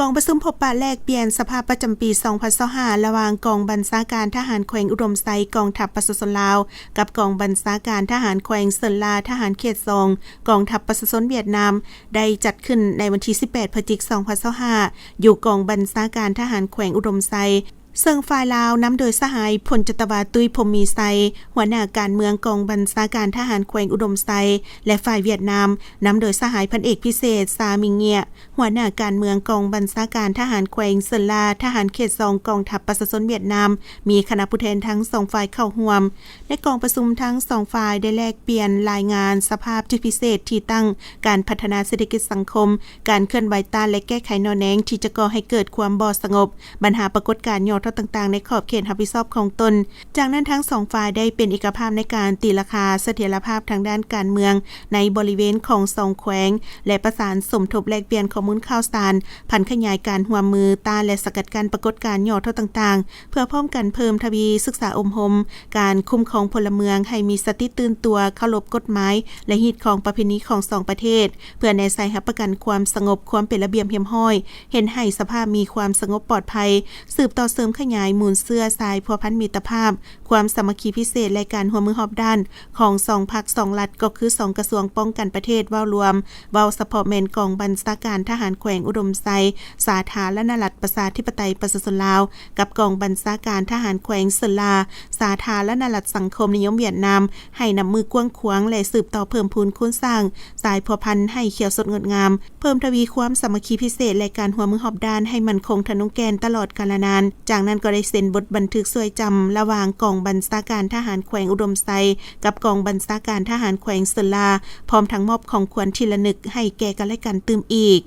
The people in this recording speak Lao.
ກອງປະຊຸມພົບປະແລກປ່ຽນສະພາບປະຈຳປີສອງພັນຊາວຫ້າ ລະຫວ່າງກອງບັນຊາການທະຫານແຂວງອຸດົມໄຊ ກອງທັບປະຊາຊົນລາວ ກັບກອງບັນຊາການທະຫານແຂວງເຊີນລາ ທະຫານເຂດສອງ ກອງທັບປະຊາຊົນຫວຽດນາມ ໄດ້ຈັດຂຶ້ນໃນວັນທີສິບແປດ ພະຈິກ ສອງພັນຊາວຫ້າ ຢູ່ກອງບັນຊາການທະຫານແຂວງອຸດົມໄຊ ເຊິ່ງຝ່າຍລາວນຳໂດຍສະຫາຍ ພົນຈັດຕະວາ ຕຸ້ຍ ພົມມີໄຊ ຫົວໜ້າການເມືອງກອງບັນຊາການທະຫານແຂວງອຸດົມໄຊ ແລະ ຝ່າຍຫວຽດນາມ ນຳໂດຍສະຫາຍ ພັນເອກພິເສດ ຊາ ມິງເງຍ ຫົວໜ້າການເມືອງກອງບັນຊາການທະຫານແຂວງເຊີນລາ ທະຫານເຂດສອງ ກອງທັບປະຊາຊົນຫວຽດນາມ ມີຄະນະຜູ້ແທນທັງສອງຝ່າຍເຂົ້າຮ່ວມ. ໃນກອງປະຊຸມທັງສອງຝ່າຍໄດ້ແລກປ່ຽນລາຍງານສະພາບຈຸດພິເສດທີ່ຕັ້ງ, ການພັດທະນາເສດຖະກິດສັງຄົມ, ການເຄື່ອນໄຫວຕ້ານ ແລະ ແກ້ໄຂໜໍ່ແນງທີ່ຈະກໍ່ໃຫ້ເກີດຄວາມບໍ່ສະຫງົບ, ບັນຫາປາກົດການຫຍໍ້ທໍ້ຕ່າງໆໃນຂອບເຂດຮັບຜິດຊອບຂອງຕົນ. ຈາກນັ້ນທັງສອງຝ່າຍໄດ້ເປັນເອກະພາບໃນການຕີລາຄາສະຖຽນລະພາບທາງດ້ານການເມືອງໃນບໍລິເວນຂອງສອງແຂວງ ແລະ ປະສານສົມທົບແລກປ່ຽນຂໍ້ມູນຂ່າວສານ, ຜັນຂະຫຍາຍການຮ່ວມມືຕ້ານ ແລະ ສະກັດກັ້ນປາກົດການຫຍໍ້ທໍ້ຕ່າງໆ ເພື່ອພ້ອມກັນເພີ່ມທະວີສຶກສາອົບຮົມການຄຸ້ມຄອງພົນລະເມືອງໃຫ້ມີສະຕິຕື່ນຕົວ, ເຄົາລົບກົດໝາຍ ແລະ ຮີດຄອງປະເພນີຂອງສອງປະເທດ ເພື່ອແນໃສ່ຮັບປະກັນຄວາມສະຫງົບ, ຄວາມເປັນລະບຽບຮຽບຮ້ອຍ, ເຮັດໃຫ້ສະພາບມີຄວາມສະຫງົບປອດໄພ, ສືບຕໍ່ເສີມຂະຫຍາຍມູນເຊື້ອສາຍພົວພັນມິດຕະພາບ, ຄວາມສາມັກຄີພິເສດ ແລະ ການຮ່ວມມືຮອບດ້ານຂອງສອງພັກສອງລັດ ກໍຄືສອງກະຊວງປ້ອງກັນປະເທດເວົ້າລວມ, ເວົ້າສະເພາະແມ່ນກອງບັນຊາການທະຫານແຂວງອຸດົມໄຊ ສາທາລະນະລັດປະຊາທິປະໄຕປະຊາຊົນລາວ ກັບກອງບັນຊາການທະຫານແຂວງເຊີນລາ ສາທາລະນະລັດສັງຄົມນິຍົມຫວຽດນາມ ໃຫ້ນັບມື້ກວ້າງຂວາງ ແລະ ສືບຕໍ່ເພີ່ມພູນຄູນສ້າງສາຍພົວພັນໃຫ້ຂຽວສົດງົດງາມ, ເພີ່ມທະວີຄວາມສາມັກຄີພິເສດ ແລະ ການຮ່ວມມືຮອບດ້ານໃຫ້ໝັ້ນຄົງທະນົງແກ່ນຕະຫຼອດການລະນານ. ຈາກນັ້ນກໍໄດ້ເຊັນບົດບັນທຶກຊ່ວຍຈຳລະຫວ່າງກອງບັນຊາການທະຫານແຂວງອຸດົມໄຊ ກັບກອງບັນຊາການທະຫານແຂວງເຊີນລາ, ພ້ອມທັງມອບຂອງຂວັນທີ່ລະນຶກໃຫ້ແກ່ກັນແລະກັນຕື່ມອີກ.